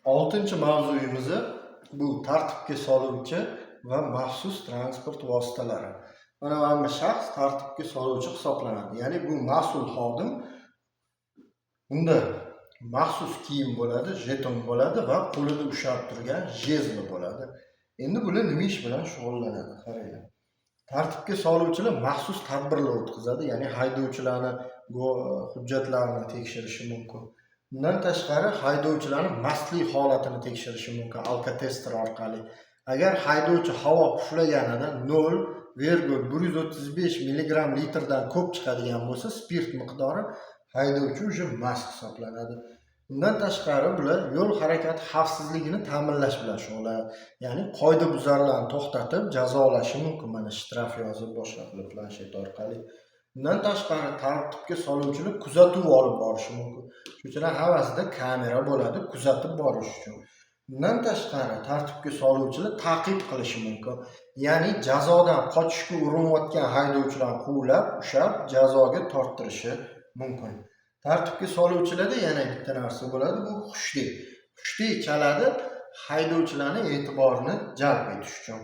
Oltinchi mavzuyimiz bu tartibga soluvchi va maxsus transport vositalari. Mana bu shaxs tartibga soluvchi hisoblanadi. Ya'ni bu mas'ul xodim, unda maxsus kiyim bo'ladi, jeton bo'ladi va qo'lida ushlab turgan jezli bo'ladi. Endi bular nima ish bilan shug'ullanadi? Qaranglar. Tartibga soluvchilar maxsus tadbirlar o'tkazadi, ya'ni haydovchilarni hujjatlarini tekshirishi mumkin. Bundan tashqari haydovchilarni mastlik holatini tekshirishi mumkin alkotester orqali. Agar haydovchi havo puflaganida 0,135 milligramm litrdan ko'p chiqadigan bo'lsa, spirt miqdori, haydovchi уже mast hisoblanadi. Bundan tashqari bular yo'l harakati xavfsizligini ta'minlash bilan shug'ullanadi. Ya'ni qoidabuzarlarni to'xtatib jazolashi mumkin, mana shtraf yozib, boshqa qilib planshet orqali. Bundan tashqari tartibga soluvchilar kuzatuv olib borishi mumkin. Shuning uchun ham hammasida kamera bo'ladi, kuzatib borish uchun. Bundan tashqari tartibga soluvchilar ta'qib qilishi mumkin. Ya'ni jazodan qochishga urinayotgan haydovchilarni quvlab, ushlab jazoga torttirishi mumkin. Tartibga soluvchilarda yana bitta narsa bo'ladi, bu hushtak. Hushtak chaladi haydovchilarni e'tiborini jalb etish uchun.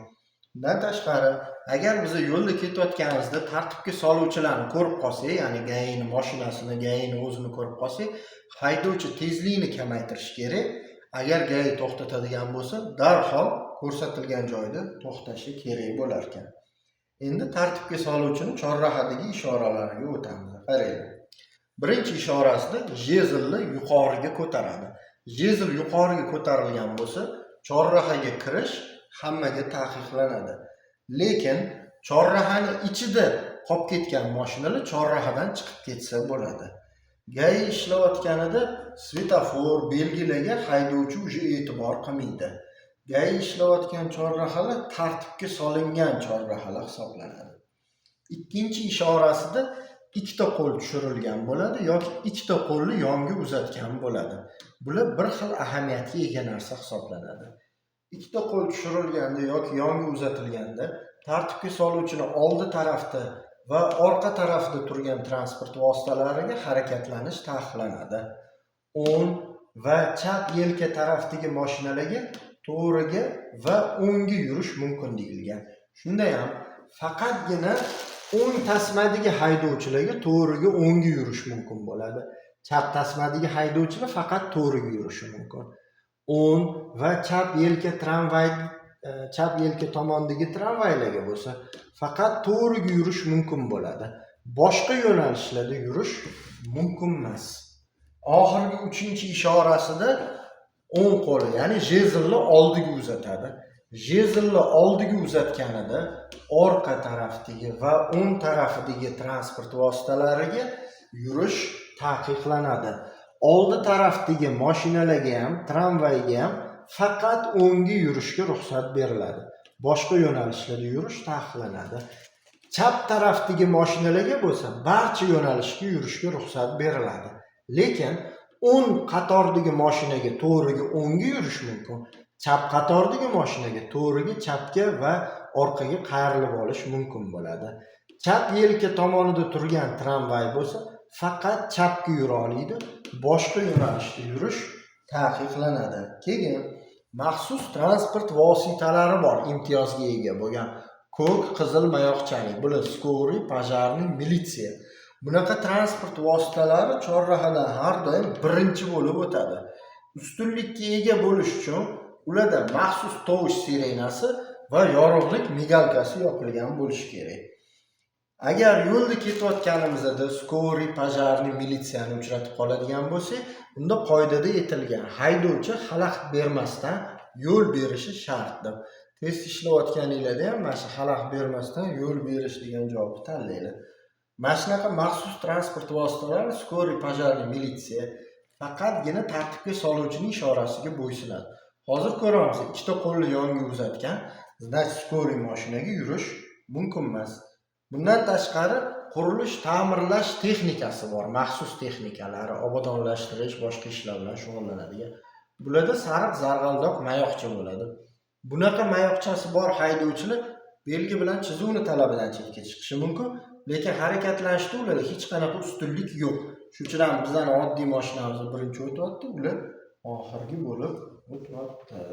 Bundan tashqari, agar biz yo'lda ketayotganimizda tartibga soluvchilarni ko'rib qolsak, ya'ni GAIni mashinasini, GAIni o'zini ko'rib qolsak, haydovchi tezlikni kamaytirishi kerak. Agar GAI to'xtatadigan bo'lsa, darhol ko'rsatilgan joyda to'xtashi kerak bo'lar ekan. Endi tartibga soluvchini chorrahadagi ishoralariga o'tamiz. Qaranglar. Birinchi ishorasida jezlni yuqoriga ko'taradi. Jezl yuqoriga ko'tarilgan bo'lsa, chorrahaga kirish hammaga taqiqlanadi. Lekin chorrahani ichida qolib ketgan mashinalar chorrahadan chiqib ketsa bo'ladi. GAI ishlayotganida svetofor belgilarga haydovchi уже e'tibor qilmaydi. GAI ishlayotgan chorrahalar tartibga solingan chorrahalar hisoblanadi. Ikkinchi ishorasida ikkita qo'l tushirilgan bo'ladi yoki ikkita qo'lni yonga uzatgan bo'ladi. Bular bir xil ahamiyatga ega narsa hisoblanadi. Ikkita qo'l tushirilganda yoki yonga uzatilganda tartibga soluvchini oldi tarafda va orqa tarafida turgan transport vositalariga harakatlanish taqiqlanadi. O'ng va chap yelka tarafdagi mashinalarga to'g'riga va o'ngga yurish mumkin deyilgan. Shunda ham faqatgina o'ng tasmadagi haydovchilarga to'g'riga, o'ngga yurish mumkin bo'ladi. Chap tasmadagi haydovchilar faqat to'g'riga yurishi mumkin. O'ng va chap yelka tramvay, chap yelka tomondagi tramvaylarga bo'lsa faqat to'g'riga yurish mumkin bo'ladi. Boshqa yo'nalishlarda yurish mumkin emas. Oxirgi uchinchi ishorasida o'ng qo'li, ya'ni jezlni oldiga uzatadi. Jezlni oldiga uzatganida orqa tarafdagi va o'ng tarafidagi transport vositalariga yurish taqiqlanadi. Oldi tarafdagi mashinalarga ham, tramvayga ham faqat o'ngga yurishga ruxsat beriladi. Boshqa yo'nalishlarda yurish taqiqlanadi. Chap tarafdagi mashinalarga bo'lsa barcha yo'nalishga yurishga ruxsat beriladi. Lekin o'ng qatordagi mashinaga to'g'riga, o'ngga yurish mumkin. Chap qatordagi mashinaga to'g'riga, chapga va orqaga qayrilib olish mumkin bo'ladi. Chap yelka tomonida turgan tramvay bo'lsa faqat chapga yura oladi, boshqa yo'nalishda yurish taqiqlanadi. Keyin maxsus transport vositalari bor, imtiyozga ega bo'lgan ko'k, qizil mayoqchali. Bular скорый, пожарный, militsiya. Bunaqa transport vositalari chorrahadan har doim birinchi bo'lib o'tadi. Ustunlikka ega bo'lish uchun ularda maxsus tovush sirenasi va yorug'lik мигалка si yoqilgan bo'lishi kerak. Agar yo'lda ketayotganimizda скорый, пожарный, militsiyani uchratib qoladigan bo'lsak, unda qoidada aytilgan, haydovchi xalaqit bermasdan yo'l berishi shart deb. Test ishlayotganinglarda ham mana shu xalaqit bermasdan yo'l berish degan javobni tanlanglar. Mana shunaqa maxsus transport vositalari, скорый, пожарный, militsiya faqatgina tartibga soluvchining ishorasiga bo'ysunadi. Hozir ko'ramiz, ikkita qo'lni yonga uzatgan, значит, скорый mashinaga yurish mumkin emas. Bundan tashqari qurilish ta'mirlash texnikasi bor, maxsus texnikalari, obodonlashtirish, boshqa ishlar bilan shug'ullanadigan. Bularda sariq zarg'aldoq mayoqcha bo'ladi. Bunaqa mayoqchasi bor haydovchilar belgi bilan chizuvni talabidan chetga chiqishi mumkin, lekin harakatlanishda ularda hech qanaqa ustunlik yo'q. Shuning uchun ham bizani oddiy mashinamiz birinchi o'tyapti, ular oxirgi bo'lib o'tyapti.